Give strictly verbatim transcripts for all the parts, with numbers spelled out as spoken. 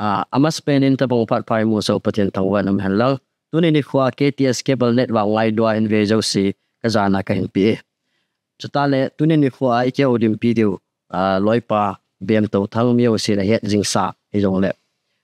Ah, amasapen in tabang phat pha imu soh Pathen thangvah in um hen lang. Tuni nikho a K T S Cable Network ngailua in ve jouse kajana kahin pe e. Chuteng le tuni nikho a ikihoulimpi diu, ah, loipa Bem Touthang mi jousen ahet jingsa hijongle,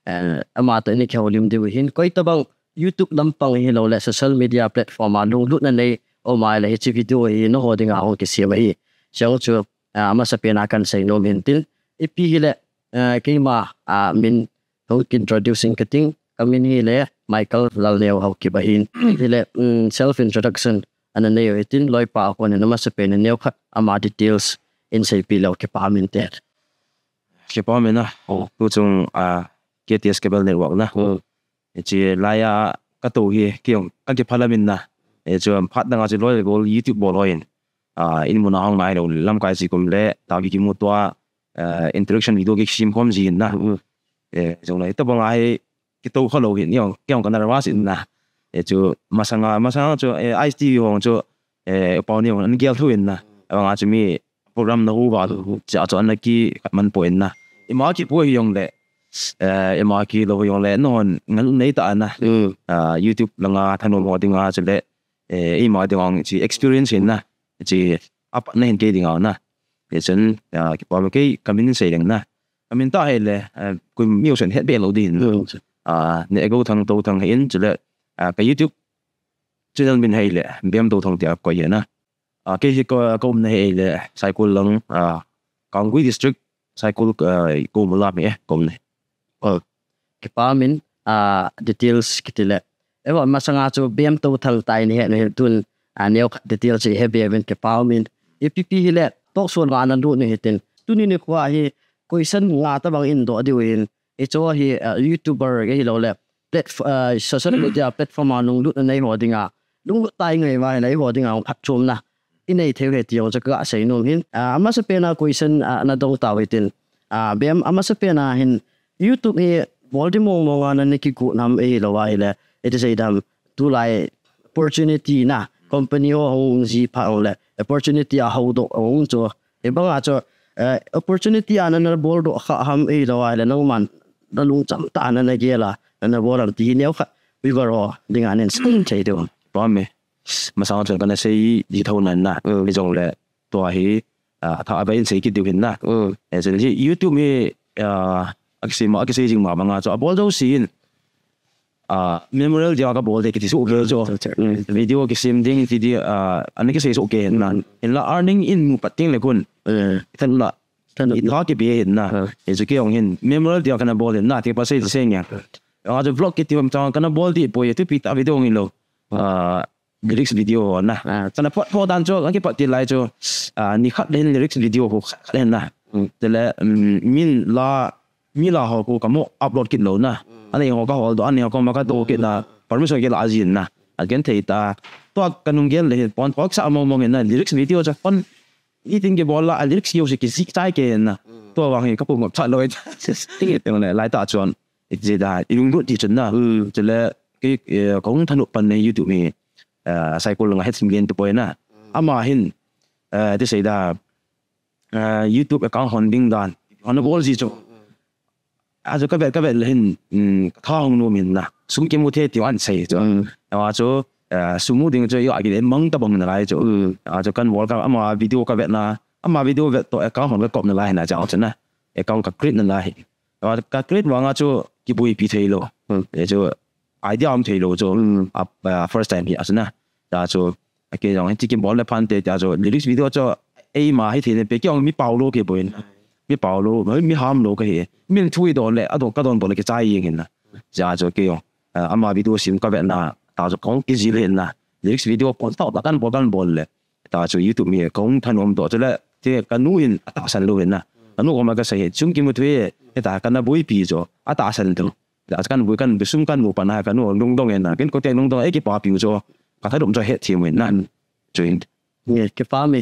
eh, ama toh ikihoulim diu hin koi tabang YouTube lampang hilou le social media platform a lunglutna nei um a ahile hiche video hi nangho dinga hung kisem ahi. Chujong chu, ah, amasapen a kahin seinom hin tin, ipi hile, eh, keima, ah, min hung introduce in kating, kamin hile Michael Lalneo Haokip ahin. Hile, um, self introduction ana nei u hitin, loipa a kon in amasapen in neokhat ama details in seipeh leu kipa um inte. Kipa um e na. Oh. Tuchung, ah, K T S Cable Network na. Hmm. Hiche laiya katou hi, kei jong kakiphalam in na. Hichu phat dang a chu loi le gol YouTube bol hoi in. Ah, in mun a hung nai lou, lamkai jikum le, tao kikimu tua, ah, introduction video kisem khom ji in na. Hmm. Eh, jong le, tabang a hi, kitou khalou hin, jong, kei jong ka nervous in na. Eh, chu, masanga, masanga chu, eh, I S T V hung chu, eh, pau ni jong, ana gel thou in na. Abang a chu mi program na hu va chu, chu, chu ana kikhat man poi in na. Ima kipu hijongle, eh, ima kilou hijongle, nahon, ngailutna neitah a na. Mm. Ah, YouTube langa thanom ho dinga chu le, eh, ima dinga chu experience hin na. Chu, apatna hin kei dinga na. Hichun, ah, kipa um e, kei kamin sei leng na. Kamin tah hile, eh, koi mi jousen het be lou din. Mm. Ah, Nehgouthang Touthang hin, chule, ah, ka YouTube channel min hile, Bem Touthang tia koi hi na. Ah, kei hi ka, ka umna hile, Saikul lang, ah, Kanggui District, Saikul, ah, ka um lam hi e, ka umna. Oh, kipa um in, ah, details kiti le. Eiho, masanga chu Bem Touthang tia ihet u hin tun, ah, neokhat details chu ihe be uvin kipa um in. Ipi pi hile, talk show nga nalut u hitin. Tuni nikho a hi, question nga tabang in doh diu hin. Hichu hi, ah, YouTuber kahi lou le, platf-, ah, social media platform a lunglutna nei ho dinga, lunglut tah a ingai uva ahile eiho dinga phatchomna inei thei u ahi ti jong chu kasei nom hin. Ah, amasapen a question, ah, nadong tau hitin. Ah, Bem, amasapen a hin YouTube hi bol di mong mong a nana kigot nam ahilou ahile, iti sei dam, tulai opportunity na, company ho hung ji phat le, opportunity a houdoh hung chu. Hibang a chu, eh, opportunity a nana boldoh kha ham ahilou ahile, nangman nalungcham tah a nana gel a, nana bol ham ti hi neokhat viewer ho dinga nei sei thei diu. Pha me. Masang chun kana sei ji thou nan na. Mm. Hijongle, tua hi, ah, tha a be in sei kit diu hin na. Mm. Eh, chun hi YouTube hi, ah, akisei ma, akisei jing ma banga chu abol jousen, ah, memorial dia kabol de kiti soh kei chu. Mm. Video kisem ding ti di, ah, ana kisei soh kei na. Mm. Hinla earning in mu pat teng le kon. Mm. Thanop la. Thanop la. Itha kipe hin na. Mm. Hichu kei jong hin memorial dia kana bol hin na, ti pa sei sei nge. Anga chu vlog kiti hom chang kana bol di poi, tu pi ta video ngi lou. Ah, lyrics video na. Ah. Kana pot pot dan chu, kakipat til lai chu, ah, nikhat le hin lyrics video khu khat le na. Mm. Tile, mm, min la, mi la ho khu kamu upload kit lou na. Mm. Anei ho kahol doh, anei ho koma kadoh kit na. Mm. Permission kila jin na. Agen thei ta. Tua kanung gel le hin pon pok sa mong mong na lyrics video chu pon. Itin kibol la, lyrics jouse kijih chai kei na. Mm. Tua vang hi kapu ngop cha lou. Teng le lai ta chun. Iti sei da, ilunglut ti chun na. Mm. Chule, kei, eh, kahung thanop pan nei YouTube hi, eh, Saikul langa Hetsimlen tu poi na. Mm. Ama hin, eh, ti sei da, eh, YouTube account hon ding dan. Hon bol ji chu. Mm, mm. Achu kavet, kavet le hin, mm, katha hung nom in na. Sum kimu thei ti ahin sei chu. Mm. Ama chu, eh, sum mu ding chu, yo, akile mang tabang nalai chu. Mm. Achu kan bol ka, ama video kavet na, ama video vet toh account hon kakop nalai na chu, chu na. Account ka create nalai. Ah, ka create vanga chu kiboipi thei lou. Hmm. Eh, chu idea um thei lou chu. Hmm. Ah, ah, first time hi asna. Ta chu, a kei jong hiche kibol le phante ta chu lyrics video chu eima hithei le pe kei jong mi pao lou kei boi. Mi pao lou, mi, mi ham lou kahi. Min thu idon le, adon kadon bol le kichai jeng hin na. Ja chu kei jong, ah, ama video sem kavet na, ta chu kahung kijil hin na. Lyrics video pon tah tah kan bol, kan bol le. Ta chu YouTube mi kahung thanom toh chu le, ti kanu in atahsan lou hin na. Kanu koma kasei hi, sum kimu thei, hita kana boipi chu, atahsan thou. Ta chu kan boi kan sum kan mu pan a kanu lungdong hin na, ken kote lungdong, eh, kipapi u chu, kathanom chu hethem u hin na. Chu hin. Nge, kipa me.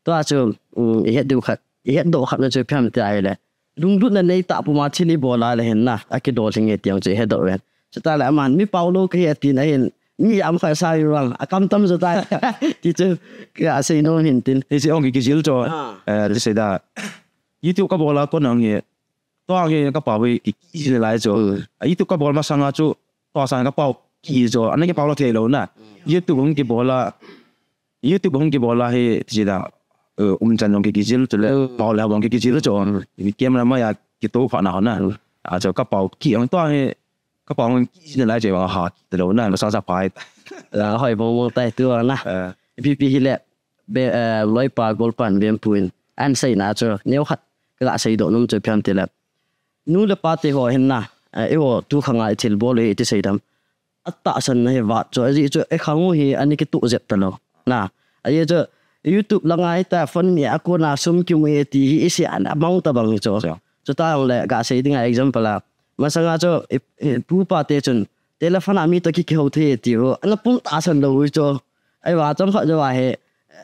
Tua chu, um, ihet diu khat, ihet doh khat na chu ipi ham ti ahile. Lunglutna neitah puma thil ibol a le hin na, akidol lhing e ti jong chu ihet doh ven. Chutah le aman, mi pao lou kahi atin ahin, mi jam khat sa hi vang, akam tam jo tai. Ti chu, kasei nom hin tin. Hiche jong kijil chu, ah, eh, ti sei da. YouTube kabol a kon jong hi, Tua hi ka pau hi ki, ki, ki lai chu. A YouTube ka bol masanga chu, tua sang ka pau ki chu. Ana ki pau lo thei lo na. YouTube hung ki bol a, YouTube hung ki bol a hi, ti da, eh, um chan jong ki, ki jil chu le, pau le hung ki, ki jil chu. Camera mai a ki to pha na ho na. A chu ka pau ki ang tua hi, ka pau hung ki jil lai chu, ha ki te lo na, ma sa sa pai. La hoi bo bo tai tu na. Pi pi hi le, be, eh, loipa golpa Bempu in. An sei na chu, neo khat, ka ga sei do num chu phiam ti le. Nu le pa te ho hin na, eh, eiho tu khang a i thil bol hi ti sei dam. A tahsan na hi vat chu, a ji chu, e khang u hi, ani ki tu jep ta lo. Na, a ji chu, YouTube langa hi ta, phone mi a ko na sum ki mu e ti hi, i si an a mong ta bang hi chu. Chu ta jong le, ga sei ding a example a. Masanga chu, i, i, pu pa te chun, telephone a mi to ki ki ho the ti ho, ana pum tahsan lo hi chu. Ai va, chom khat jo va he,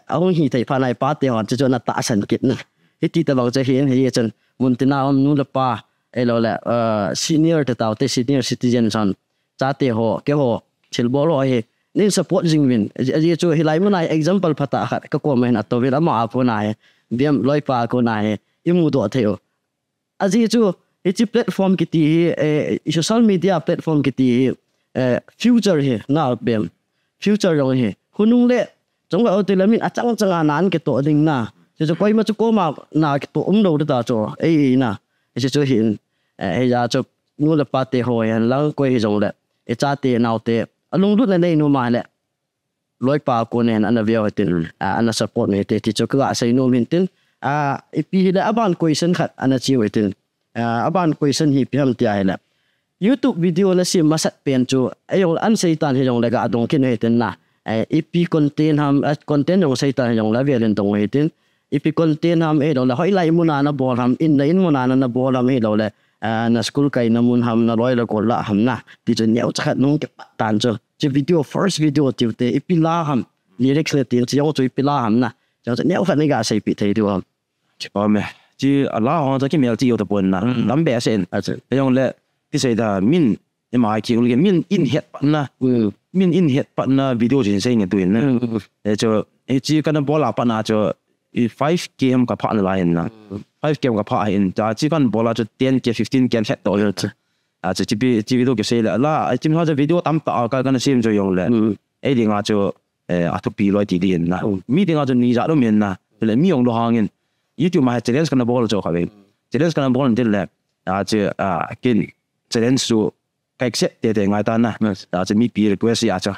a hung hi thei pha nai pa te hon chu chu na tahsan kit na. Hiti ta bang chu hin, hi chun, mun tina um nu le pa, ei lo le, eh, senior te tau te, senior citizen son, cha te ho, ke ho, thil bol ho hi, nin support jing vin. A ji chu hi lai mun ai example pha ta khat, ka ko ma hin a to vin, ama a ko na hi, biam loipa ko na hi, i mu do thei u. A ji chu, hichi platform kiti hi, eh, social media platform kiti hi, eh, future hi, na bem. Future jong hi. Hunung le, chong ka o ti le min a chang chang a nan ki to ding na. Chu chu koima chu koma na ki to um lo ta chu. Ei, ei na. Chu chu hin, eh, hei ja chu, nu le pa te ho hen lang koi hi jong le. E cha te nau te. A lunglut na nei nu ma le. Loipa ko nen ana veo hitin, a, ana support ni te ti chu ka ga sei nom hin tin. A, ipi hi le aban question khat ana chiu hitin. A, aban question hi pi ham ti a hi le. YouTube video na sem masat pen chu, ei jong an sei tan hi jong le ga dong kin hitin na. A, ipi content ham, a, content jong sei tan hi jong le vel in dong hitin. Ipi content ham, ei lo le hoi lai mun a na bol ham, in na in mun a na bol ham, ei lo le, a, na school kai na mun ham, na loi le kol la ham na. Ti chu neo cha khat nung ki pat tan chu. Chu video, first video tiu te, ipi la ham, lyrics le tin, chu jong chu ipi la ham na. Chu jong chu neo khat ni ga sei pi thei diu ham. Chu pa me. Chu a la ho chu ki mel chu yo ta pon na. Lam be sen. A chu. Jong le, ti sei da, min, ima ki ul ke, min in het pat na. Min in het pat na video jin sei nge tu in na. E chu, e chu kana bol a pat na chu, i five K ham ka pha na la in na. Five K ham ka pha in, ta chu kan bol a chu ten K, fifteen K het to. A chu, chu pi, chu video ki sei le, la, a chu mi ho chu video tam ta, ka, kana sem chu jong le. Ei ding a chu, eh, a thupi loi ti ding na. Mi ding a chu ni ja lo min na. Le mi jong lo hang in. YouTube ma he challenge kana bol chu ka ve. Challenge kana bol in le. A chu, a, kin challenge chu ka accept te te ngai ta na. A chu mi pi request a chu.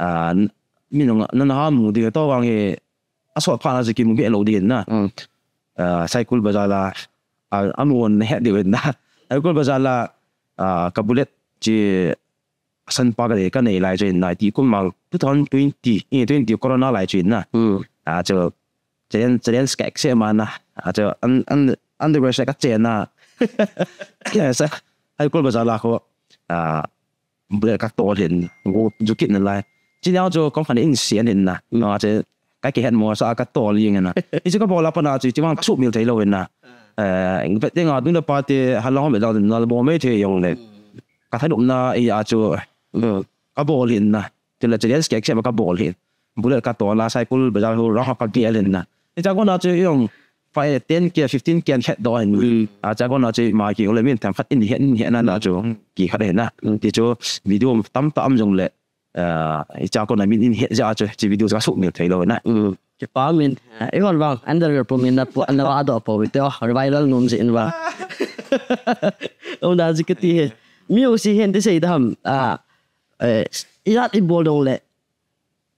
A, mi nung, na na ha mu ding to wang he a sot pha na chu ki mu be lo ding na. A, Saikul Bazar la, a, a mu on he ding na. Saikul Bazar la, a, ka bullet chu san pa ka nei, ka nei lai chu in na, ti kum mang two thousand twenty, eh, twenty corona lai chu in na. A, chu, challenge, challenge ka accept ma na. A, chu, an, an, an the rest ka che na. Sa, Saikul Bazar la ko, a, bullet ka tol hin, go, ju kit na lai. Chi na chu, kong khan in sian hin na. A, chu, ka ki het mo sa ka tol jing na. I chu ka bol a pat na chu, chi mang ka sumil thei lo hin na. Eh, vet ding a, dun da pa te, ha long me dang na bo me thei jong le. Ka thanop na, i a chu, ka bol hin na. Ti le challenge ka accept ka bol hin. Bullet ka tol a Saikul Bazar ho rong ka gel hin na. I cha ko na chu jong five, ten K, fifteen K het do hin. A cha ko na chu ma ki le min tham khat in het, in het na na chu ki khat hin na. Ti chu video tam ta am jong le. Ah, i cha ko na min in het ja chu, chi video ka sumil thei lo na. Ki pa min, eh, i hon vang, under your po min na po, na va do po, te o, viral nom jin va. O na ji ka ti he. Mi o si hen ti sei dam, ah, eh, i lat i bol dong le.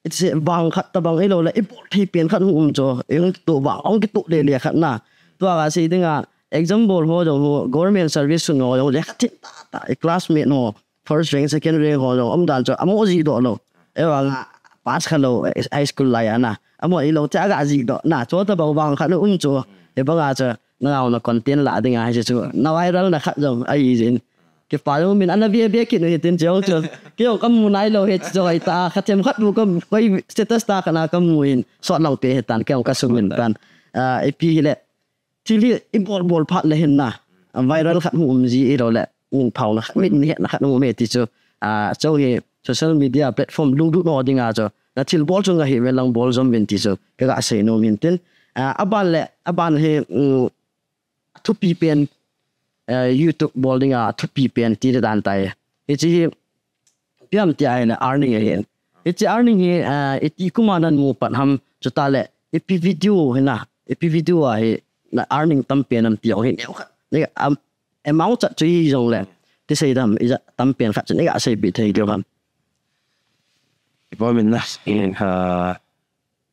I ti sei vang khat ta bang i lo le, i bol thei pen khat um chu, i hung to vang, hung ki to le le khat na. Tua ka sei ding a, exam bol ho jong ho, government service sun ho jong le khat ta ta, i classmate ho, first rank, second rank ho jong, um dan chu, amo ji do lo. E vang a, pass kha lo, eh, high school lai a na. Amo i lo, cha ga ji do, na, chu ta bang vang khat um chu, e bang a chu, na ngau na content la ding a, hi chu, na viral na khat jong, ai jin. Ki pa jong min ana bia bia ki nu hi tin jong chu. Ki jong ka mu nai lo hi chu ai ta, kha them khat bu ka koi status ta ka na ka mu in. Sot lang pe hi tan, ki jong ka sum in tan. Ah, i pi hi le. Thil hi i bol bol phat le hin na. Ah, viral khat mu um ji i lo le. Min phau na khat, min het na khat mu me ti chu. Ah, chu hi social media platform lunglut no ding a chu. Na thil bol chu nga hi ve lang bol jom vin ti chu. Ka ga sei nom hin tin. Ah, aban le, aban hi, um, thupi pen eh, YouTube bol dinga thupi pen ti dan tai. Hiche hi, ipi ham tia ahile earning ahi. Hiche earning hi, eh, iti kuma namu pat ham, chutah le ipi video hi na, ipi video a hi na earning tam pen ham ti jong hi neo khat. Ni, um, amount chat chu hijongle, ti sei dam, ija tam pen khat chu nei ga seipeh thei diu ham. Ipi ham in na, eh,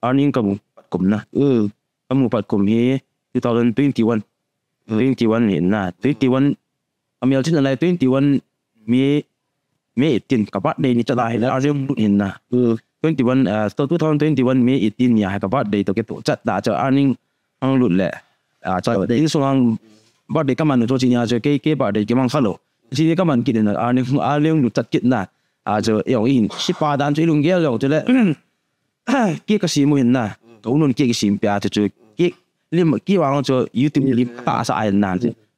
earning kamu pat kum na. Mm. Kamu pat kum hi two thousand twenty-one. Mm. Twenty-one hi na. Twenty-one, amel chin alai twenty-one May, May eighteen, ka birthday ni chat a hi la, earning lut hin na. Mm. Twenty-one, uh, so two thousand twenty-one May eighteen ni a hi ka birthday toh kitoh chat da chu earning ahung lut le. Ah, chu birthday. Insung a birthday kaman chu chini a chu kei, kei birthday kimang kha lou. Chini kaman kit na, earning, earning lut chat kit na. Ah, chu, eh, jong in, sipa dan chu i lunggel jong chu le. Cake ka sem u hin na. Ka u nun cake i sem peh a chu chu. Cake lim, cake vang chu YouTube lim ka tah sa a hin na.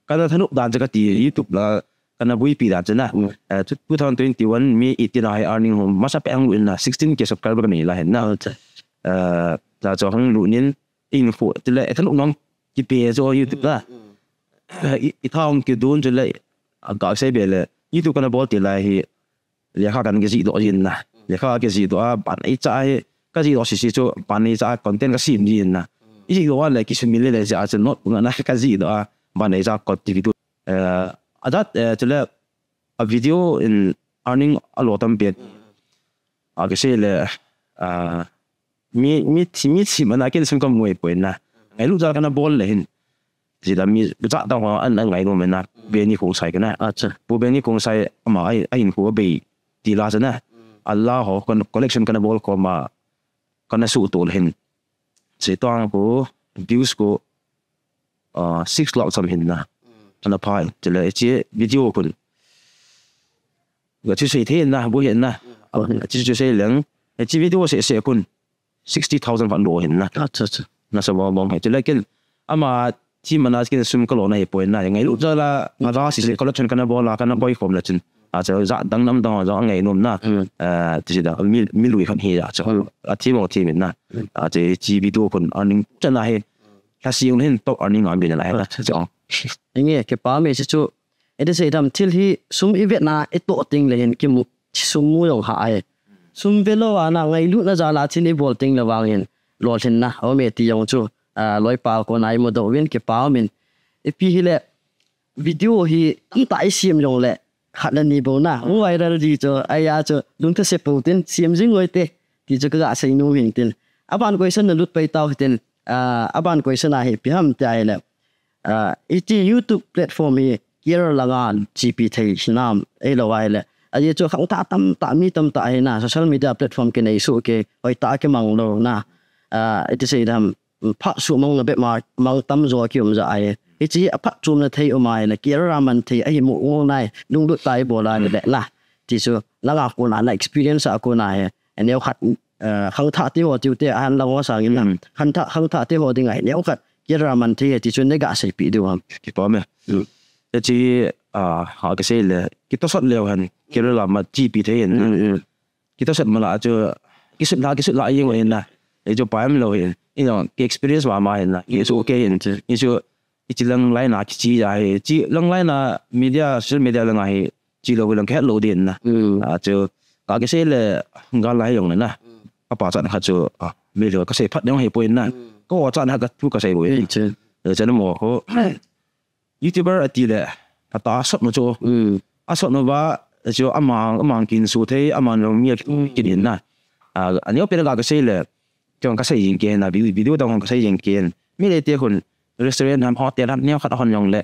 Kana thanop dan chu kati YouTube la kana buipi dan chu na. Mm. Eh, chu two thousand twenty-one May eighteen a hi earning hung masa peh hung lut in na. Sixteen K subscriber ka nei lai hin na. Acha. Eh, ta chu hung lut in in khu ti le thanop nong kipe chu YouTube la. Mm, mm. Eh, i, i tha hung kidon chu le, a ka sei be le. YouTube kana bol ti lai hi lekha kana kijih doh jin na. Lekha kijih doh a, ban ei cha hi, kajih doh sisi chu, ban ei cha content kasem jin na. Ijih doh a le kisumil le le jeh a chu not na, na kajih doh a, ban ei cha content video. Eh, ajat, eh, chule a video in earning alo tam pen. A kisei le, ah, Mi, mi, mi thim ana ken sum kamu poi na. Ngailut jal kana bol le hin. Jida mi, jat dang ho an, an ngainom na. Benny Khongsai kana. Acha. Pu Benny Khongsai ama a, ahin khu abei ti la cha na. Ala ho, kon-, collection kana bol khom a, kana suhto le hin. Sei tong khu, views khu, ah, six lakh sam hin na. Ana phai, chule hiche video khun. Ga chu sei thei na, bu hin na. Hiche chu sei leng. Hiche video sei sei khun. Sixty thousand vat lo hin na. Acha, acha. Nasa bom bom hi. Chule ken ama thim ana ken sum kalo na hi poi na. Ngailut jal a, nga ra si se collection kana bol a, kana koi khom le chun. Acha, jat dang nam dang jong ngainom na. Mm. Eh, ti si da, mi, mi lui khan hi acha. Mm. A thim o thim na. Mm. Acha, hiche video khun earning chan a hi. Lhasing hin top earning a mi na hi. Acha, acha. Inge, kipa me si chu. Iti sei dam thil hi sum i vet na i toh teng le hin kimu, sum mu jong ha ai. Sum ve lou a na ngailutna jal a thil i bol teng le vang hin lolhinna aume ti jong chu, ah, loipa kona i mudoh uvin kipa umin. Ipi hile video hi tamtah i sem jong le khat le ni bou na hung viral di chu, ahi a chu lungthase pou tin sem jing uvin te ti chu ka ga sei nom in tin. Aban question na lut pai tau hitin, ah, aban question a hi ipi ham ti ahile. Ah, hiche YouTube platform hi Kerala langa chepi thei hinam, ahilou ahile. Ajeh chu khangthah tamtah, mi tamtah hi na, social media platform kinei soh kei, hoitah a kimang lou na. Ah, iti sei dam, phat sumang na bep ma, mang tam jo a kium ja ahi. Hiche hi aphatchomna thei um ahile, Kerala man thei ahi mu ngol nai, lunglut tah a i bol ahile na. Ti chu, nanga kona na experience a kona hi, aneo khat, eh, khangthah te ho tiu te, ahin lang ho sangin na. Mm. Khangthah, khangthah te ho dinga hi, neo khat, Kerala man thei hi, ti chu nei ga seipeh diu ham. Kipa me. Mm. Hiche, ah, ha kisei le, kitosot leu hen, Kerala man chepi thei hen. Mm, mm. Kitosot mala chu, kisut la, kisut la jeng uvin na. Hichu paim lou hin. Ino, ki experience mama hin na. Ki su ke hin. Hichu, Hiche lang line a kiche ja hi, hiche lang line a media, social media lang a hi, che lou lang kahet lou din na. Mm. Ah, chu, ka kisei le, gal lai jong le na. Mm. Ka pa chan khat chu, ah, mi lou ka sei phat jong hi poi na. Mm. Ka o chan khat chu ka sei poi. Mm, chu. Eh, chan mo ko. YouTuber ati le, ka ta sot mo chu. Mm. A sot mo ba, chu amang, amang kin su thei, amang jong mi a kin na. Ah, aneo pen ka kisei le, Chong ka sei jing ke na, video, video dang hong ka sei jing ke. Mi le te khun restaurant ham, hotel ham, neo khat hon jong le.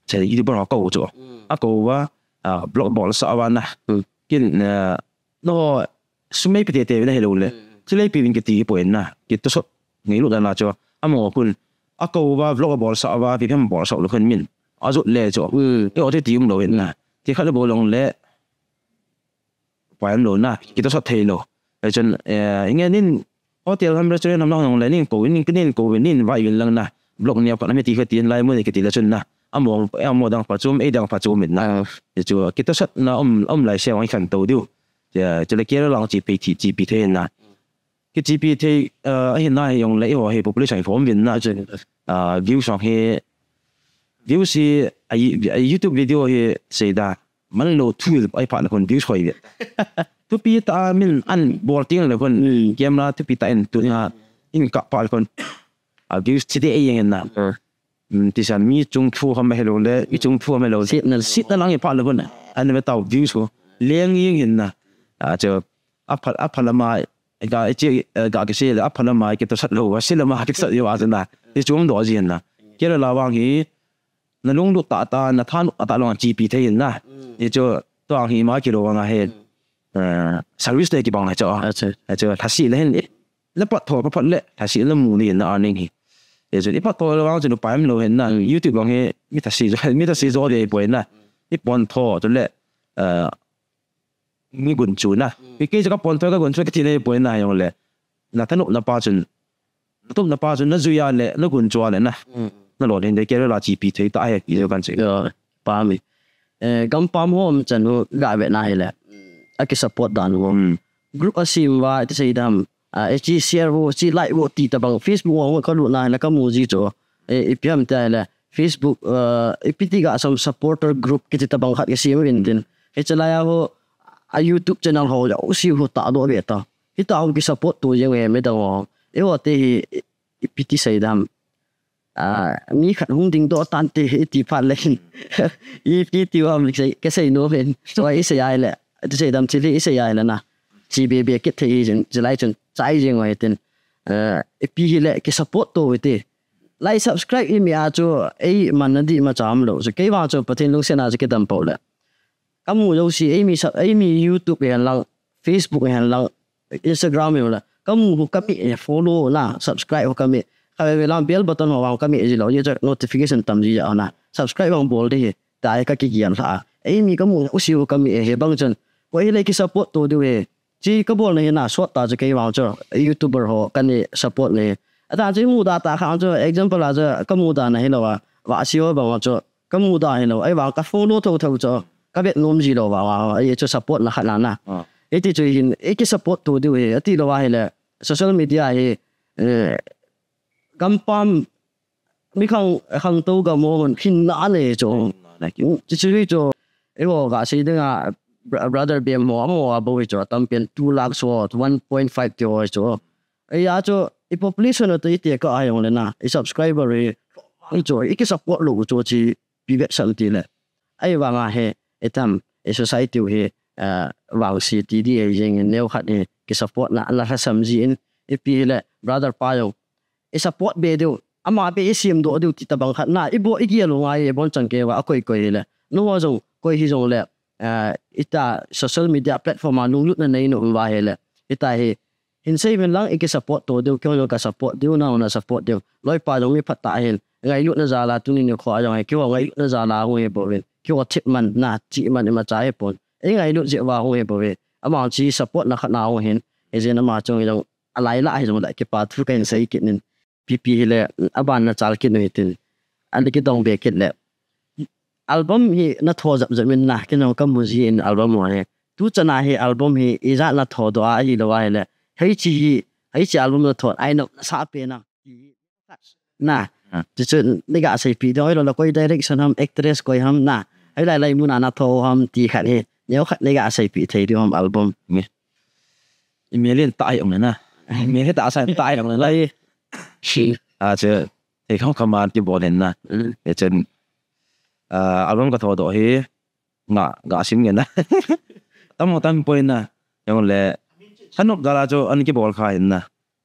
Che YouTuber ho ko chu. Mm. A ko va, ah, vlog bol sa va na. Mm. Kin, ah, no, sum mei pe te te na helou le. Mm. Chule pe vin kiti poi na. Kitosot ngailut na chu. Amo khun. A ko va vlog bol sa va, video bol sa lou khun min. A jot le chu. Mm. E o te ti um lou in na. Ti khat le bol jong le. Paim lou na, kitosot thei lou. Hichun, eh, inge nin hotel ham restaurant ham na hung le nin ko, nin, nin ko, nin vai vin lang na. Vlog neo khat na mi ti kha tin lai mun kiti le chun na. Amo, amo dang phachom, ei dang phachom in na. Ah. Hichu, kitosot na um, um lai se ong khantou diu. Chule Kerala lang chepi thei, chepi thei na. Kichepi thei, eh, ahi na hi jong le eiho hi population hi khom vin na. Hichun, ah, views jong hi Views hi a, a YouTube video hi seida man lo thu ai pha na kon views hoi ve. Thupi ta min an bol ting le kon camera thupi ta in tu na in ka pa kon a views ti de ai na. Ti san mi chung thu ham hello le i chung thu ham hello. Sit na sit na lang i pha le kon an ve tau views ko leng ying hin na. A che a pha a pha la ma ga che ga ke se le a pha la ma ke to sat lo wa se la ma ke sat yo a na. Ti chung do ji na. Ke la wang hi na lunglut tah tah, na thanop tah tah long a chipi thei in na. Hichu, tua hi ma kilo nga he. Service te kibang hichu. Hichu, thasi le hin. Le pat tho, pat le, thasi le mu ni na earning hi. Hichu, i pat tho le wang chu nu paim lo hin na. YouTube bang hi, mi thasi jo, mi thasi jo de poi na. I pon tho, chu le, mi gun chu na. Mi ke ka pon tho ka gun chu ka ti le poi na yong le. Na thanop na pa chun. Tum na pa chu na juia le, na gun chua le na. Na lo den de ke la chipi thei ta he, i kan che. Pa mi. Eh, gam pam hom chan hu ga ve na hi le. A ki support dan hu. Group a sim va, ti sei dam. A, e chi share hu, chi like hu, ti ta bang. Facebook hu ka lu na, na ka mu ji chu. E, i piam ta le. Facebook, eh, i piti ga some supporter group, ki ti ta bang khat ki sim vin tin. He chalai a hu, a YouTube channel hu, ya u si hu ta do ve ta. Hi ta hu ki support tu jeng e, me dang hu. E hu te hi, i piti sei dam. A, mi khat hung ding do tan te hi ti phat le hin. I ti ti wa mi sei, ke sei no hin. So i sei ai le. Ti sei dam chi le i sei ai le na. Chi be be kit thei i jin, chi lai chun chai jing wa tin. Eh, i pi hi le ke support to i ti. Like subscribe i mi a chu ei man na di ma cham lo. So kei wa chu Pathen lungsen a chu ke dam pau le. Ka mu jouse, ei mi sa, ei mi YouTube hen lang, Facebook hen lang, Instagram hen lang. Ka mu hu ka mi e follow na, subscribe hu ka mi. Ka ve ve lang bell button hu vang ka mi e ji lo, ye cha notification tam ji ja na. Subscribe vang bol de he, ta e ka ki gian la. Ei mi ka mu u si hu ka mi e he bang chan. Ko e le ki support to de he. Chi ka bol na hi na sot ta chu kei vang chu YouTuber ho ka ni support ni. A ta chu mu da ta kha chu example a chu ka mu da na hi lo a. Va si ho bang chu ka mu da hi lo. Ai vang ka follow tho tho chu ka vet nom ji lo va va. Ai chu support na kha na na. Ai ti chu hin ai ki support tu diu hi. A ti lo va hi le social media hi eh, gam pam mi khang khang to gam ho hin na le chu. Chi chi chu. Ei ho ga sei ding a brother bem ho mo a bo hi chu tam pen two lakh so one point five ti ho chu. Ei a chu i population a to i te ka ai ong le na. I subscriber hi chu i ki support lo chu chi pi vet san ti le. Ai vang a he i tam i society hi vang si ti di ei jing neo khat hi ki support na la ha sam ji in i pi le brother pa yo. I support be diu, ama be i sim do diu ti ta bang khat na, i bo i gial u ngai e bon chang ke va a koi koi le. Nu ho jong koi hi jong le, eh, i ta social media platform a lunglut na nei nu va he le. I ta hi hin sei ven lang i ki support to diu, kyo jong ka support diu, na na support diu. Loi pa jong mi phat ta hin, ngailut na jala tu ni ni kho a jong he, kyo ngailut na jala hu he bo ven. Kyo thip man na, chi man i ma cha he pon. I ngailut je va hu he bo ve. Ama chi support na khat na hu hin, e je na ma chong jong a lai la hi jong da ki pa thu ka hin sei kit nin. Pi pi hi le, a ban na chal kit nu hi tin. An ki dong be kit le. Album hi na tho jap jap min na, ki nong ka mu ji in album ho hi. Tu chana hi album hi, i ja na tho do a hi lo a hi le. Hei chi hi, hei chi album na tho, ai no, sa pe na. Na, ti chu, ni ga sei pi do, lo la koi direction ham, actress koi ham na. Hei lai lai mu na na tho ham ti khat hi. Neo khat ni ga sei pi thei di ham album. Mi. I mi lin ta ai ong na. I mi lin ta sa ta ai ong na. Lai. A chu, thei kham kham an ki bol hin na. E chen, a, album ka tho do hi, nga, nga sim ngen na. Tam ho tam poi na. Yong le, hanop dala chu an ki bol kha hin na.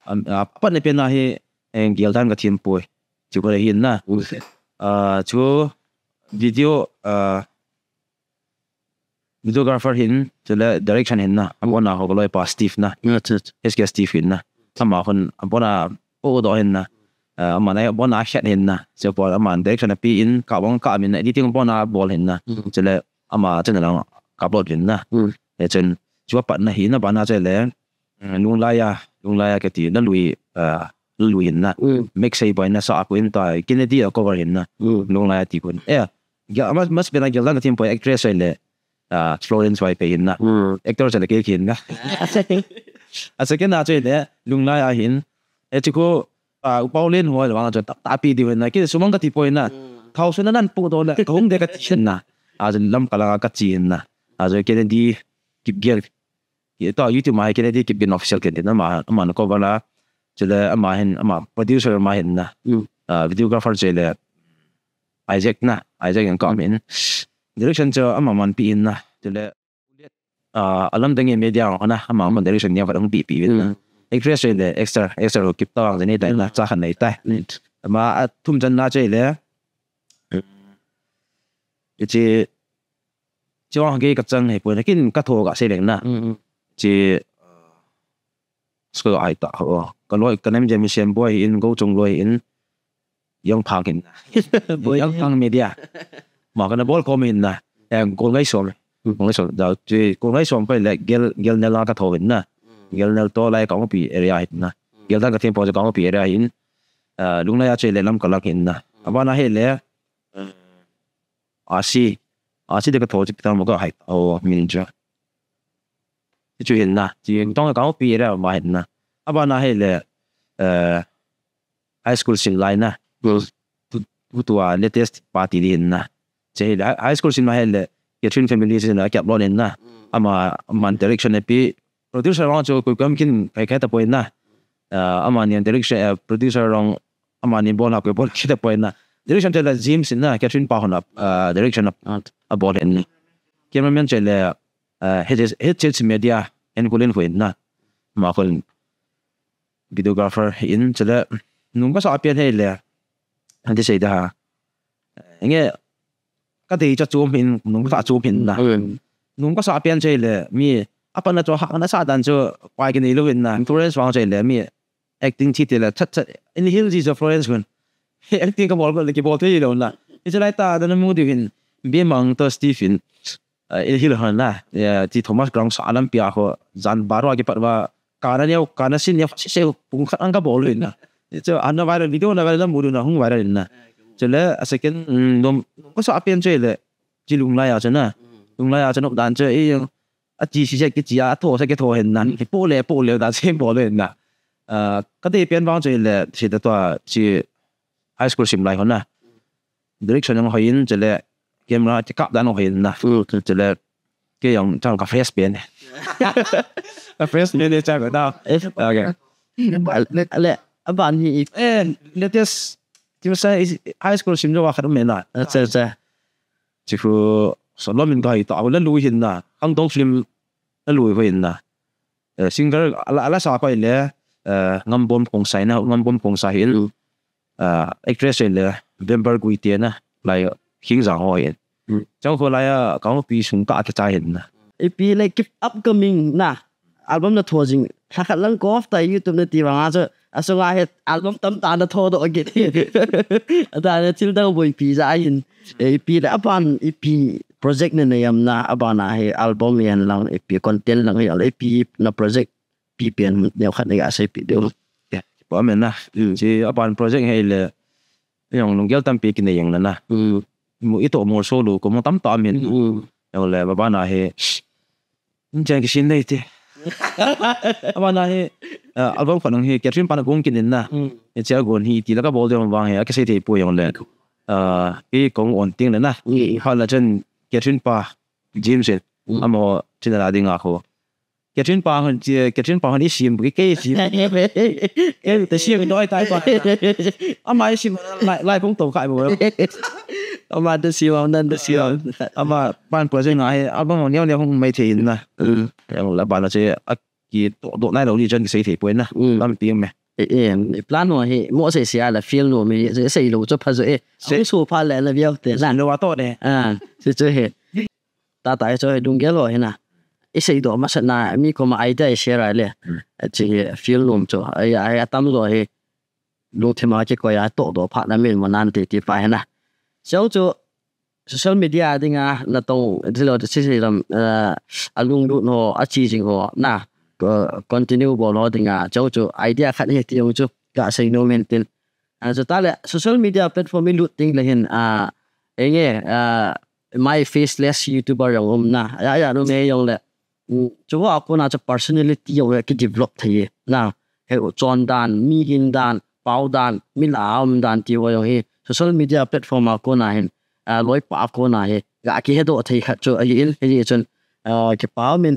An, a, pat ne pe na hi, en gel dan ka thim poi. Chu ko le hin na. A, chu, video, a, videographer hin, chule direction hin na, abona ho loi pa Steve na. Acha, acha. S K Steve hin na. Ama khun, abona o do hin na. Ah, ama na abona khat hin na. Chu pa ama direction a pi in, ka bang ka min na, editing abona bol hin na. Mm. Chule ama channel a ka upload hin na. Mm. E chen, chu pat na hi na bana chule. Mm, Lunglai a, Lunglai a ka ti, la lui, ah, la lui hin na. Mm. Mix sei boy na sa ko in ta, Kennedy a cover hin na. Mm. Lunglai a ti kun. Eh, ya, mas, mas pena gel dan ka thim poi actress ai le. Ah, Florence Wai pe hin na. Mm. Actor chale ke hin na. A second a chule, Lunglai a hin. E chi ko, ah, Upau Len ho le wang chu ta, ta pi di hin na. Ki sumang ka ti poi na. Mm. Thao suna nan pu do le, ka hung de ka ti hin na. A chu lam ka la ka chi hin na. A chu Kennedy Kipgen. Ye to YouTube ma hi Kennedy Kipgen official ken tin na ma, ma na cover la. Chule ama hin, ama producer ma hin na. Mm. A, videographer chule Isaac na, Isaac yang ka min. Direction chu ama man pi hin na. Chule a, alam dang media ho na, ama man direction nia va dang pi pi vin na. Mm. Actress chule Esther, Esther ho kip tawang jani tai na, cha khan nei tai. Nit. Ama a thum chan na chule. Ichi, chi wang ke ka chang he poi na kin ka tho ka se leng na. Mm. Chi, school ai ta ho. Ka loi, ka nem jam sem boy in, go chung loi in. Yang phang hin na. Boy. Yang phang media. Ma ka na bol ko min na. Em, ko ngai som. Ko ngai som. Da, chi, ko ngai som pa le gel, gel nel ka tho hin na. Gel nel to lai ka pi area hin na. Gel dan ka thim po ka pi area hin. A, lung na ya chule lam ka lang hin na. Aba na he le. A si. A si de ka tho chi pitang mo ka hai. O, min ja. Chi chu hin na. Chi tong ka pi area ma hin na. Aba na he le. Eh, high school sim lai na. Tu, tu, tu a latest party di hin na. Che hi le, high school sim lai he le, Catherine family sin na, kiap lo nin na. Ama, man direction e pi. Producer rong chu, kui kam kin, kai kai ta poi na. Ah, ama ni direction, eh, producer rong, ama ni bol ha, kui bol kita poi na. Direction te la James na, Catherine pa hon ap, ah, direction ap, a bol hin na. Cameraman che le, ah, H H, H H media, en kulin hu hin na. Ma kun, videographer in chule nung ka sa pian he le. Anti sei da ha. Nge ka dei cha chum hin, nung ka sa chum hin na. Nung ka sa pian che le mi apa na cho ha na sa dan cho pai ki nei lo hin na. Influence wang che le mi acting chi te le chat chat in hil ji cho Florence kun. Acting ka bol ko le ki bol te lo na. Ichi lai ta da na mu di hin. Bi mang to Stephen. Eh, in hil han na, eh, ti Thomas Grounds a lampi a ho, jan baro a kipat va, kana neo, kana sin neo, si se pung khat ang ka bol hin na. Chu ana viral video na viral mu na hung viral na. Chule, a second, mm, nom, ko sa pen chule, chi Lunglai a chu na. Lunglai a chu nop dan chu, i, a chi si se ki chi a, tho se ki tho hin na. Ki po le, po le, dan se bol hin na. Ah, ka te pen vang chule, si ta to, chi high school sim lai ho na. Direction ang hoin, chule, camera, ki kap dan hoin na. Chule, ke yang chang ka fresh pen. Ka fresh pen le chang ka da. Okay. Le, le, aban hi i. Eh, latest, ti sa high school sim jo wa khat me na. Acha, acha. Chi khu, so lo min ka hi ta, la lui hin na. Hang dong film, la lui hoin na. Eh, singer, ala, ala sa ko le, eh, Ngambom Khongsai na, Ngambom Khongsai hin. Ah, actress le November Guite na, lai King Jang ho hin. Chang ko lai a, ka pi sung ka ka chai hin na. Ipi le keep upcoming na. Album na tho jing. Sa khat lang ko ta YouTube na ti vang a chu. A sunga he album tam ta na tho do agi. Ata na thil dang boi pi ja hin. Ipi le aban ipi project na na yam na aban a he album yan lang ipi content lang he ipi na project pi pen neo khat nei ga sei pi deu. Pu amen na. Chi aban project he le. Yong lunggel tampi ki nei yong na na. Mu ito mo solo ko mo tam ta amen. Yong le ba ba na he. Chen ki sin nei ti. Aban a he. Album khat nang he Catherine pa na gong kin na. Ni chia gon hi ti la ka bol de vang he a ka sei thei pu yong le. Ah, ki kong on ting le na. Ha la chen Catherine pa James in. Amo chin la ding a ko. Catherine pa hon, Catherine pa hon i sim, ki kei sim. Kei te sim doi tai pa. Ama i sim lai, lai kong to kai bo. Ama te sim, ama nan te sim. Ama ban project na he, ama mo neo neo hung mai thei na. Yang la ban che a ki to do nai lo ni chan ki sei thei poi na. Lam pi me. E, e, plan ho he, mo sei sei a la feel no me, sei lo cho pha jo e. Sei so pha le na viau te na. Lo wa to de. Ah, sei cho he. Tata hi chu he lunggel ho hi na. I sei do masat na mi koma idea i share le. Chi hi feel lom chu. Ai, ai atam jo hi. Lungthim a kikoi a to do pha na min mo nan ti ti pa hi na. Chau chu social media ding a na tong dilo ti si si lam, eh, a lunglut ho, a chi jing ho na. Ko continue bol ho ding a. Chau chu idea khat hi ti jong chu ka sei nom in tin. A chu ta le social media platform i lut ding le hin a enge a my faceless YouTuber jong um na. Ya ya no me jong le. Chu a kona chu personality jong le ki develop thei na. He chon dan, mi hin dan, pau dan, mi la um dan ti ho jong hi social media platform a kona hin, a, loipa a kona hi ga kihedoh thei khat chu ahin, hijeh chun, a, kipa min,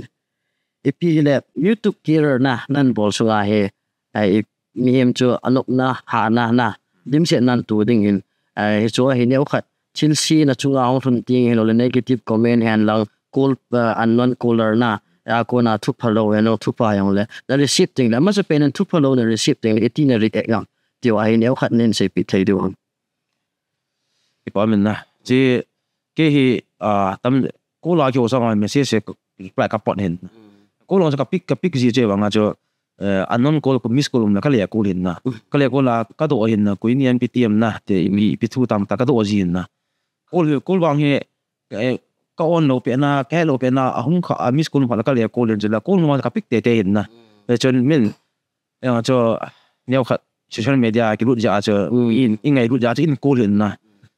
ipi hile YouTube career na nan bol sunga hi, a, i, mihem chu anopna, hahna, na dimset nan tu ding hin, a, hichu ahi. Neokhat thilse na chunga hung lhun ding hilou le negative comment hen lang, call, a, unknown caller na, a, kona thupha lou, eno thupha jong le na receive ding le, amasapen in thupha lou na receive ding le, iti na react ngam, tiu ahi. Neokhat nin seipeh thei diu ham? Kipa min na. Chi, kei hi, a, tam, call a kihou sanga message se reply ka pot hin. Call a ka pick, ka pick ji che vanga chu, eh, unknown call, miss call um na ka le call hin na. Ka le call a ka doh hin na, koi ni em pi ti em na, te mi pi thu tam ta ka doh ji hin na. Call, call vang hi, eh, ka on lou pet na, ka he lou pet na, ahung kha, a miss call um kha la ka le call hin chu la, call um ka pick tete hin na. Eh, chun min, Eng chu, neokhat social media kilut jeh a chu, in, i ngailut jeh a chu in call hin na.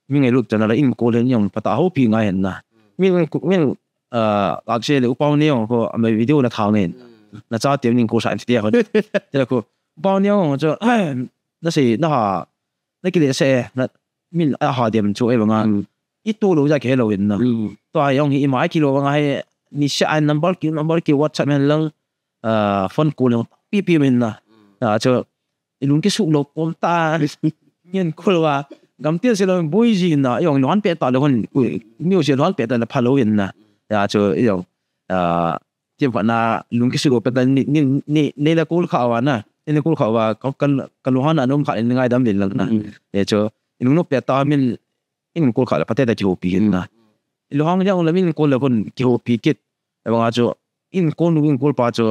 Mi ngailut chan a la in call hin jong phatah a houpi ngai hin na. Min, min, ah, lak se le U Pau Neo ho, ama video na thang in. Na chate min call sa in ti ho. Te la khu, U Pau Neo chu, na sei, na ha, na kile se, na, min a ha dem chu e vanga. I tu lou jeh a kihe lou hin na. Tua jong hi i mai kilo vanga hi, ni se a number ki, number ki WhatsApp hen lang, ah, phone call jong pipi min na. Ah, chu, i lung kisuk lou pom ta. Min call va. Gam tin se lou boi ji na. Jong lou han pe ta lou hon. Ui, mi u se lou han pe ta na pha lou hin na. Ya, chu, jong. Ah, tiam khat na lung kisuk lou pe ta ni, ni, ni, ni la call kha va na. Ni la call kha va. Ka, ka, ka lou han a nom kha ni ngaidam lin lang na. E chu, i lung nop pe ta min in call kha le phatah a kihoupi hin na. I lou hang jong le min call le khun kihoupi kit. Avanga chu in call nu in call pa chu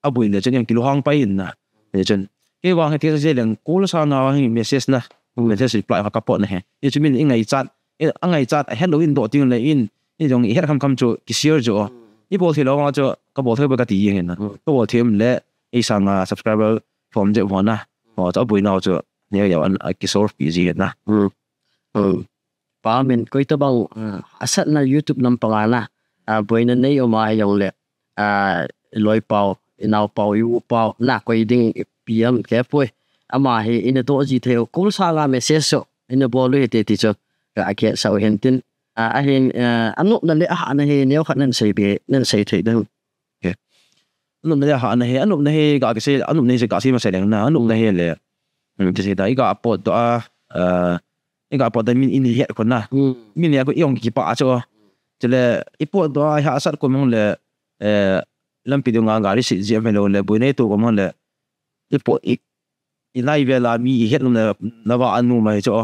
aboi le chun jong kilou hang pai hin na. Chun kei vang hi thil se leng call sanga vang hi message na. Message reply kha ka pot na he. I chu min i ngaichat, i, a ngaichat a het lou in doh ting le in, i jong i het kham kham chu ki share chu. I bol thei lou vang chu ka bol thei ba ka ti jeng hin na. Ka bol thei um le i sanga subscriber form je mo na. Mo chu aboi nau chu ne ya an a ki solve pi ji hin na. Pa min koi tabang, ah, asatna YouTube lampang a na, ah, boina nei um a hijong le, ah, i loipau, i naopau, i upau, na koi ding ipi ham kei poi. Ama hi ina doh ji thei u, call sanga message so, ina bol u hite ti chu, ka akhe sa u hin tin. Ah, ahin, ah, anopna le ahahna hi neokhat nan sei be, nan sei thei ding. Okay. Anopna le ahahna hi, anopna hi ka kisei, anopna hi se ka sei masa leng na, anopna hi le. Hmm, kisei ta, i ka potdoh a, ah, i ka potdoh a min in het khun na. Min het khun i jong kipah a chu. Chule, i potdoh a, i hahsat khun mong le, eh, lampi dunga gari sit jeh a hilou le, boina i to khun mong le, i pot, i, i nai vel a mi i het nom na, na va anu mai chu.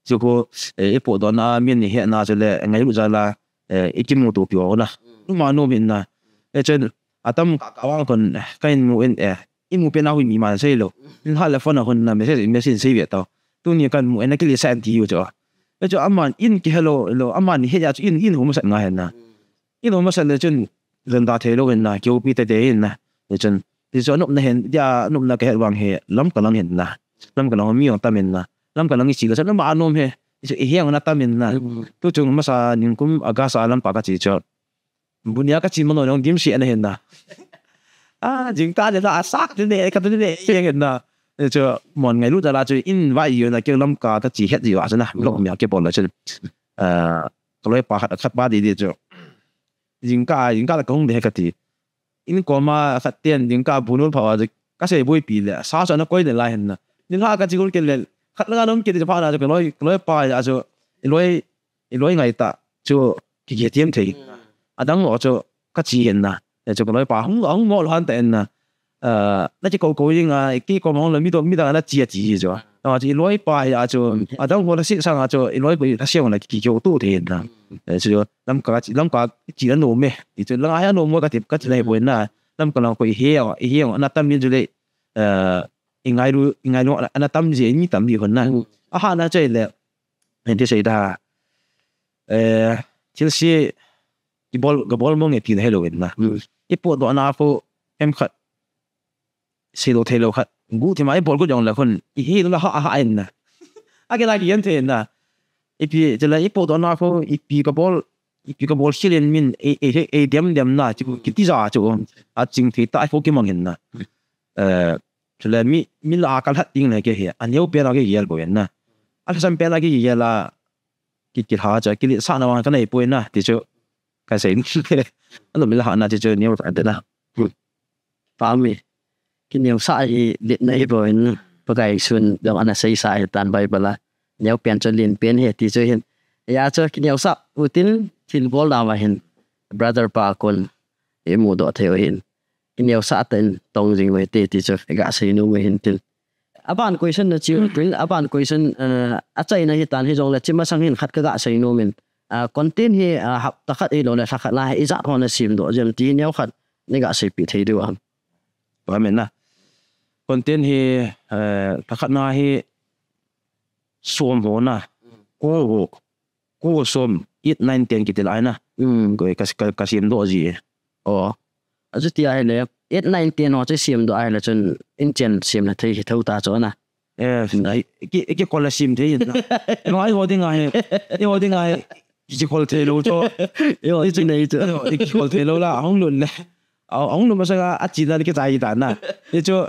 Chu khu, eh, i potdoh na, min i het na chu le, ngailut jal a, eh, i kimuto pi u na. Numa nom in na. Eh, chun, atam ka, ka vang khun, ka in mu in, eh, i mu pen a hui mi man sei lou. In hal le phone a khun na message, message sei ve tau. Tuni kan mu in a kile sa an ti u chu. Eh, chu aman in kihe lou, lou, aman het a chu in, in hom sat ngai hin na. I lou masa le chun, len da thei lou hin na, kihoupi tete hin na. Le chun, ti chu anopna hin, dia anopna ka het vang hi, Lamka lang hin na. Lamka lang mi jong tam hin na. Lamka lang i chi le chun, ama anom hi. I chu i heng na tam hin na. Tu chung masa ningkum August a lampa ka chi chu. Bunia ka chi mano jong dimset na hin na. Ah, jingkah le la, asak le ne, ka tu le, i heng hin na. Le chu, mon ngailut jal a chu, in va i u na, kei Lamka ka chi het ji va chu na. Vlog mi a kei bol le chun. Ah, ka loipa khat, khat pa di di chu. Jingkah, jingkah la ka hung de ka ti. In koma khat ten jingkah bu nun pha a chu ka sei boipi le. Sa sa na koi le lai hin na. Ni la ka chi gun ke le. Khat la ka nom ke de pha na chu ka loi, ka loipa a chu. I loi, i loi ngai ta. Chu ki ke tiam thei. Adang lo chu ka chi hin na. Chu ka loipa hung, hung mo lo han ta hin na. Ah, na chi ko ko jing a, ki ko mo lo mi to mi dang na chi a chi chu. Na chi i loipa a chu. Adang ho la si sang a chu, i loipa la si na ki, ki ko tu thei na. Eh, chu Lamka chi, Lamka chi la nom e. I chu langa hi a nom mo ka ti, ka ti na hi poi na. Lamka lang ko i he, i he, na tam min chu le. Eh, i ngailu, i ngailu, na tam ji, mi tam ji hon na. Ahahna chu le. Hin ti sei da. Eh, thil se, i bol, ka bol mong e ti na helou in na. I potdoh na khu, hem khat. Sei lou thei lou khat. Gu thima i bol gu jong le khun. I hi la ha ha in na. A ke la ki yan thei na. Ipi, chule i potdoh na khu, ipi ka bol, ipi ka bol khel in min, e, e, e, dem dem na, chu, ki ti ja chu. A ching thei ta, i khu ki mang hin na. Eh, chule mi, mi la ka lhat ding le ke hi. A neo pe na ke yel bo in na. a lhasam pen a kigel a, ki, kilha chu, kiletsahna vang kanei poi na, ti chu, kasei. Alom ila hana ti chu, neo ta de na. Pami. Kineosah hi letna hi bou hin, Pakai sun, jong ana seisah hi tan Bible a. Neo pen chu len pen hi, ti chu hin. Hia chu kineosah utin, thil bol dan a hin. Brother pa kon, imudoh thei u hin. Kineosah tah in tong jing u hite, ti chu, iga sei nom u hin tin. Aban question na chiu, aban question, eh, achaina hi tan hijongle, chi masang hin khat kaga sei nom in. Ah, content hi, ah, hapta khat hilou le, lha khat na hi, ijat ho na semdoh jiem ti neo khat, neiga seipeh thei diu ham. Amen na. Content hi, eh, lha khat na hi, som ho na. Ko ho. Ko som, eight, nine, ten kiti lai na. Mm. Ko ka, ka, kasemdoh ji. Oh. Achuti ahile, eight, nine, ten ho chu semdoh ahile chun inchen sem na thei hi thou ta chu na. Eh, ai, ki, kikol a sem thei na. Ngai ho ding ahi. Eiho ding ahi. Kikol thei lou chu. Eiho chu nei chu. Eiho, kikol thei lou la, hung lhun le. Hung lhun masanga, achena le kichai ta na. Ti chu,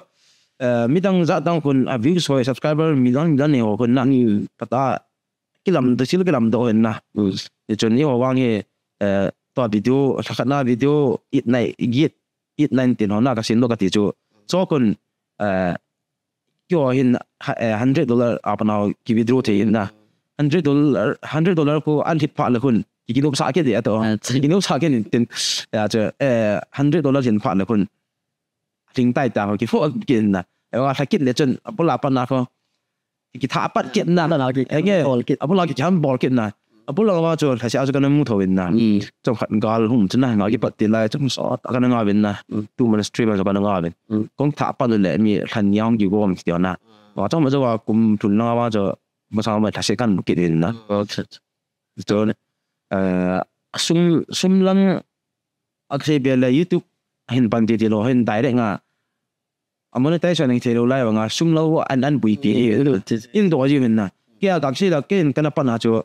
eh, midang jat dang khun, a views ho, subscriber, midang, midang nei ho khun na. Mm. Pata, kilamdoh, thil kilamdoh hin na. Mm. Ti chun eiho vang hi, eh, tua video, lha khat na video, eight, nine, eight, eight, nine, ten ho na kasemdoh kati chu. Chu khun, eh, keiho hin, ha, eh, hundred dollar a pat na ki withdraw thei hin na. Hundred dollar, hundred dollar khu ahin phat le khun, ki, kinopsah kit ding ahi toh. Ah, chi. Kinopsah kit in tin, ya chu, eh, hundred dollar hin phat le khun. Lhing tai ta ho, kifoh kit na. Eiho lha kit le chun, abul a pat na ho. Kithah pat kit na. Abul a ki, eh, nge, bol kit. Abul a ki, kiham bol kit na. Abul a vang chu, lhase a chu kana mu thou in na. Mm. Chomkhat gal hung chu na, nga kipat ti lai, chomsot a kana ngah uvin na. Mm. Two months, three months a kana ngah uvin. Mm. Kong thah pat le, mi lhan yang kigom kiti na. Mm. Wa chomkhat chu wa kum thum lang a vang chu, masang ma lhase kana mu kit in na. Mm, okay. Chu, eh, sum, sum lang, akse bel le YouTube hin pan ti ti lou hin direct nga. A monetization hithei lou lai vanga sum lou an, an buipi hi. Mm, mm, mm. Indoh ji hin na. Kei a kaksei la kei in kana pan a chu,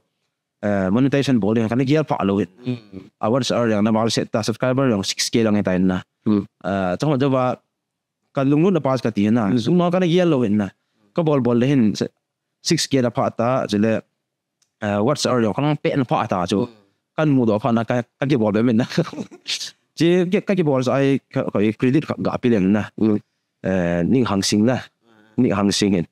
eh, monetization bol ding kana gel pha lou hin. Mm. A watch hour jong na val set ta, subscriber jong six K lang hita hin na. Mm. Eh, chomkhat chu wa ka lunglutna pa chu kati hin na. Mm. Sum lou kana gel lou hin na. Kabol bol le hin se-, six K la pha ta, chule, eh, watch hour jong kana pet na pha ta chu. Mm. Kana mudoh phat na ka, kakibol be min na. Chi, ka, kakibol sa ai, ka, ka credit ka, ga pi leng na. Mm. Eh, Ning Hangsing na. Mm. Ning Hangsing hin.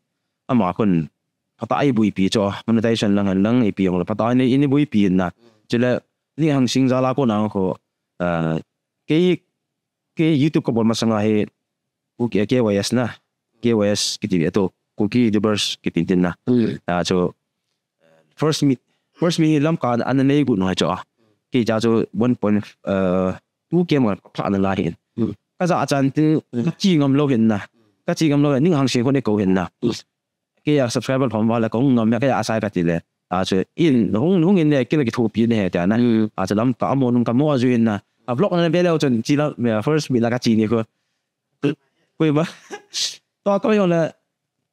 Ama khun, phatah a eibuipi chu, monetization lang hen lang, ipi jong le, phatah a nei, eibuipi na. Mm. Chule, Ning Hangsing jal a kona khu, eh, kei, kei YouTube kabol masanga hi, Kuki, K Y S na, K Y S kiti ve tu, Kuki YouTubers kiti tin na. Mm. Ah, chu, first meet, first meet hi Lamka a ana nei got nu hi chu a. Kei cha chu one point, uh, two K ma pha na lai hin. Mm. Ka jachat tin, mm, ka che ngam lou hin na. Ka che ngam lou hin, Ning Hangsing khun eikou hin na. Mm. Kei a subscriber thom val a kong ngam ya, kei a sai kati le. Ah, chu in, hung, hung in le, kei le kithopi ne he tia na. Mm. Ah, chu Lamka a mo nung ka mo a ju hin na. A vlog na ve leu chun, chi la, first meet la ka che ni khu. Koima. Tua koi jong le,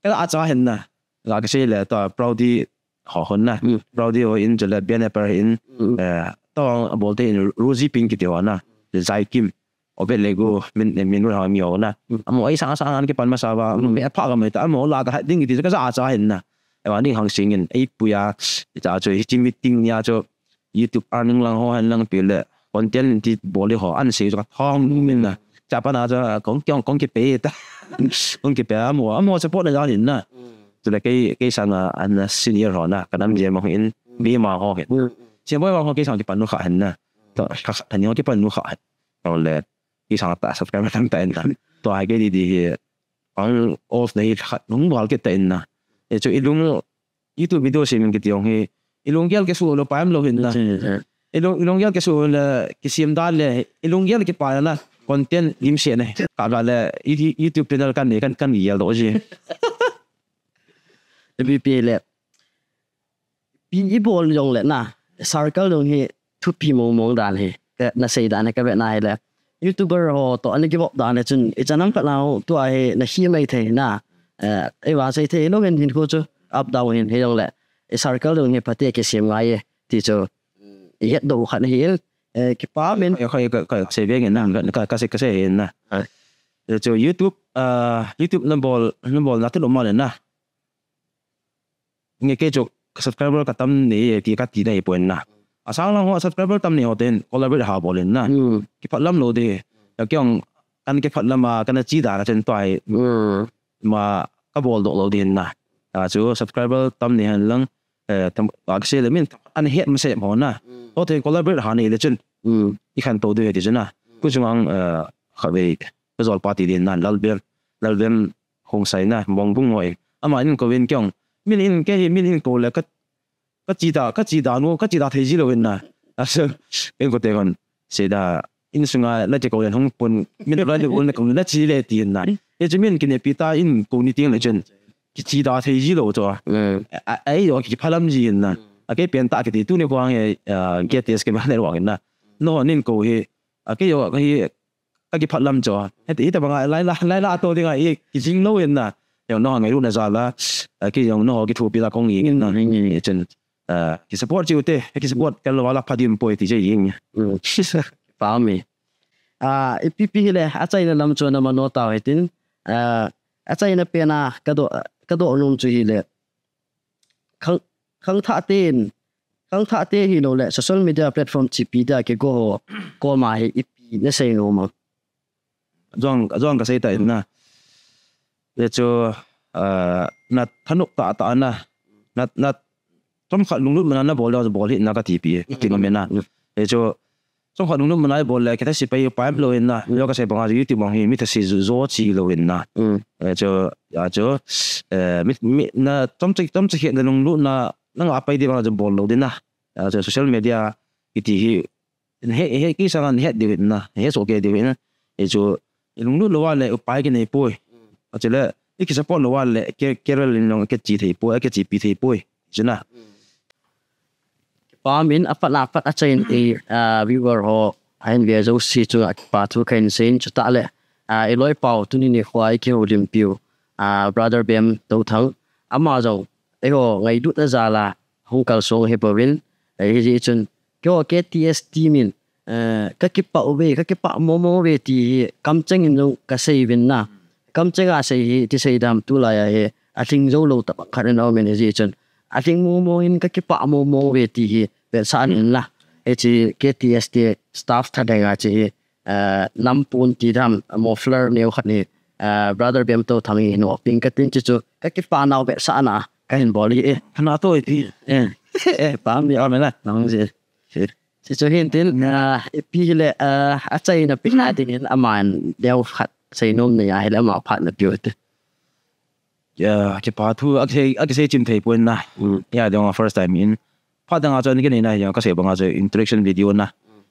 ka jachat hin na. Ka kasei le, tua Proudy ho hin na. Mm. Proudy ho in, chule Ben Apple hin. Mm. Eh, tua abol te in Rosie Pink kiti ho na. Zai Kim. Obet Legu, min, min ru ho mi ho na. Mm. Amaho, ei sang sang an kipan masa va. Mm. Me pha ka mai ta, amaho la ta ding kiti ka jachat hin na. Eiva Ning Hangsing in, eipui a, ita chu, hichi meeting nia chu, YouTube earning lang ho hen lang pi le, content ti bol le ho, an sei chu ka thong min na. Cha pa na chu, kong kiong, kong kipe ta. Kong kipe, amaho, amaho support na jal hin na. Mm. Chule kei, kei sanga, an senior ho na, ka nam je ma hin, mm, bi ma ho hin. Mm, mm. Senior boy ma ho kei sang kipan nu kha hin na. To, ka, ka ni ho kipan nu kha hin. To le, kei sang ta, subscriber tam ta hin na. To hai kei di di hi, ang off na hi khat, hung bal kit ta hin na. E chu ilung, YouTube video sem in kiti jong hi, ilunggel kisu lou pa um lou hin na. Ilung, ilunggel kisu le, kisem dan le, ilunggel kipa na, content lim se ne. Ka ga le, i, i, YouTube channel kan nei, kan, kan gel doh ji. Ipi pi le. Pi ibol jong le na, circle jong hi, thupi mong mong dan hi. Ka, na sei dan hi ka ve na hi le. YouTuber ho to, ani kibol dan hi chun, i chanam ka na ho, tua hi, na hi mai thei na. Eh, eiva sei thei lou hin hin khu chu, up down hin, hi jong le. I circle jong hi, pate kisem ngai e, ti chu. I het doh khat hi, eh, kipa min. Ka, ka, ka, ka sei ve ngen na, ka, ka, ka sei, ka sei hin na. Ai. Eh, chu YouTube, ah, YouTube na bol, na bol na tu lo ma le na. nge kei chu ka subscriber ka tam nei e ti ka ti na hi poi na. Asang lang ho subscriber tam nei ho ten collaborate ha bol in na. Hmm. Kiphat lam lou ding. Ya kei jong kana kiphat lam a kana chi dan a chen tua hi Hmm. ma ka bol doh lou ding na. A chu subscriber tam nei hen lang, eh, tam, a ka sei le min ana het masep ho na. Hmm. Ho ten collaborate ha nei le chun Hmm. i khantou ding ti chu na. Ku chung ang, eh, kha ve ka jol pa ti ding na, Lalbem, Lalbem Khongsai na, Mongbung ho e. Ama in kou in kei jong, min in kei hi, min in kou le ka, ka chi ta, ka chi ta nu, ka chi ta thei ji lou in na. A chu, in kou te kon, sei da, in sunga na ti kou le hung pun, min la ni ul na kou na chi le ti in na. E chu min kine pi ta in kou ni ting le chun, ki chi ta thei ji lou chu. Hmm. A, a, ei, o, kiphat lam ji in na. A kei pen ta kiti tuni ko ang e, a, K T S Cable Network in na. No, nin kou hi, a kei o, ka hi, ka kiphat lam chu. Hiti, hiti banga, lai la, lai la to ding a, i, ki jing lou in na. Jong no, ngailutna jal a, a kei jong no, kithopi la kong i, na, ni, ni, ni, chun, a, ki support chiu te, ki support, ka lo la pha dim poi ti je ing. Hmm. Pa mi. A, ipi pi hile, achaina lam chu na mano tau hitin. A, achaina pen a, ka do, ka do num chu hile. Khang, khangthah ten, khangthah te hilou le, social media platform chipi da ke go ho, ko ma hi ipi na sei nom am. Jong, jong ka sei ta in na. Le chu, a, na thanop ta ta na. Na, na, chomkhat lunglut mana na bol le, bol hi na ka ti pi, ti ma me na. Le chu, chomkhat lunglut mana bol le, ke ta si pai, pai lou in na. Yo ka sei banga YouTube bang hi, mi ta si zo chi lou in na. Hmm. Eh, chu, ya chu, eh, mi, mi, na, chom chi, chom chi na lunglut na, na nga pai di banga chu bol lou ding na. Ya chu, social media, kiti hi, he, he, ki sang an het di na, he so ke di na. Eh, chu, i lunglut lou a le, upai ki nei poi. A chu le, i ki support lou a le, ke, ke rel in long, ke chi thei poi, ke chi pi thei poi. Chu na. Pa min a pat a pat achaina, a, viewer ho, a hin ve jouse chu a kipa thu ka hin sei in chu ta le, a, i loi pau tuni ni khua i kihoulim piu, a, brother Bem Touthang, ama jong, eiho ngailutna jal a, hung kalsong hi bou in, eh, hi ji chun, keiho K T S team in, eh, ka kipah uve, ka kipah momo uve ti hi, kamcheng in jong ka sei uvin na. Kamcheng a sei hi, ti sei dam tulai a hi, a lhing jou lou tah khat in a um in hi ji chun. A lhing momo in ka kipah momo uve ti hi, vetsah in la. Hiche K T S te staff thalheng a che hi, eh, nampun ti dam, muffler neo khat ni, eh, brother Bem Touthang hi hin o ping ka tin chi chu, ka kipah nau vetsahna, ka hin bol hi e. Hana to e ti. Eh, eh, pa mi a me na. Nang ji. Chi chu hin tin, ah, ipi hile, ah, achaina pen a ding in aman deu khat sei nom nei a hile ama phat na piu te. Ya, kipa thu, a kisei, a kisei chim thei poi na. Mm. Ya, deu first time in. Phat dang a chu ni ke nei na, ya, ka sei banga chu introduction video na.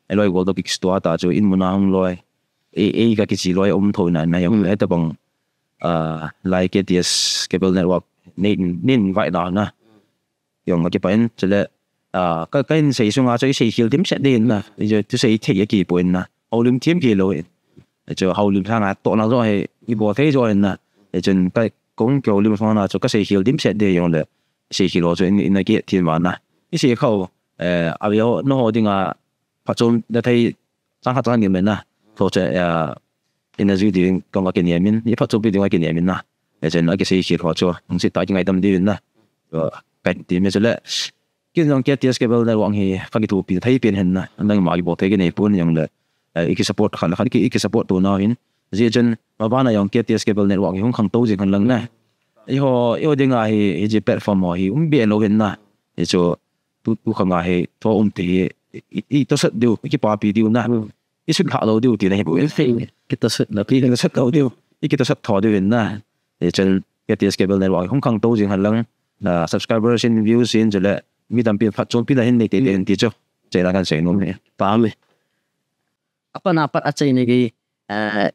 E loi gol to ki stua ta chu in mun a hung loi. E, e ka kichi loi um tho na, na, ya, Mm. E ta bang, ah, lai K T S Cable Network, nin, nin vai na na. Jong ka kipah in, chule, ah, ka, ka hin sei sunga chu i sei khel dimset ding na, i chu, chu sei thei a kipoi na, houlim thim kei lou in. Chu houlim thang a toh na jo hi, i bol thei jo in na. I chun ka kong kihoulim sung na chu ka sei khel dimset ding jong le, sei khel ho chu in, in a ki thim ma na. I sei khau, eh, a veu no ho ding a, phatchom na thei, chang khat chang ni me na. Tho che, eh, in a ji ding kong ka kiniam in, i phatchom pi ding ka kiniam in na. E chen a kisei khel ho chu, hung si ta ki ngaidam ding in na. Ka ti me chu le, kin jong K T S Cable Network hi, ka kithopi thei pen hen na. Nang ma ki bol thei ki nei pon jong le, eh, i ki support khan, khan ki, i ki support to na hin. Ji chen, ma ba na jong K T S Cable Network hi hung khangtou jing hen lang na. I ho, i ho ding a hi, hi ji platform ho hi, um be lou hin na. Hi chu, tu, tu khang a hi, tho um te hi, i, i, i to sat diu, i ki papi diu na. I sut lha lou diu ti na hi bu. Ki to sut lou. I ki to sat lou diu. I ki to sat tho diu hin na. Hi chen K T S Cable Network hung khangtou jing hen lang. Na subscribers in views in chule mi tampi phatchompi na hin nei te te hin ti chu. Che la kan sei nom ni. Pa mi. A pat a pat achaina gei, eh,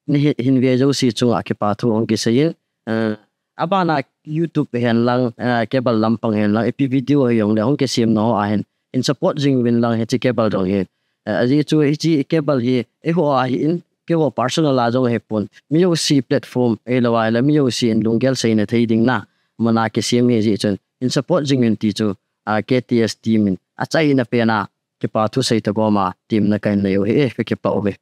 ni hi, hin ve jouse chunga kipa thu hung kisei in. Eh, a ban a YouTube hen lang, eh, cable lampang hen lang, ipi video hi jong le hung kisem na ho a hin. In support jing uvin lang hiche cable jong hi. Eh, a ji chu hiche cable hi, eiho a hi in, keiho personal a jong hi pon. Mi jouse platform, ei lou a le mi jouse in lunggel seina thei ding na. Mun a kisem hi ji chun. In support jing uvin ti chu, ah, K T S team in. Achaina pen a, kipa thu sei ta gom a, team na ka hin nei u hi, eh, ka kipah uve.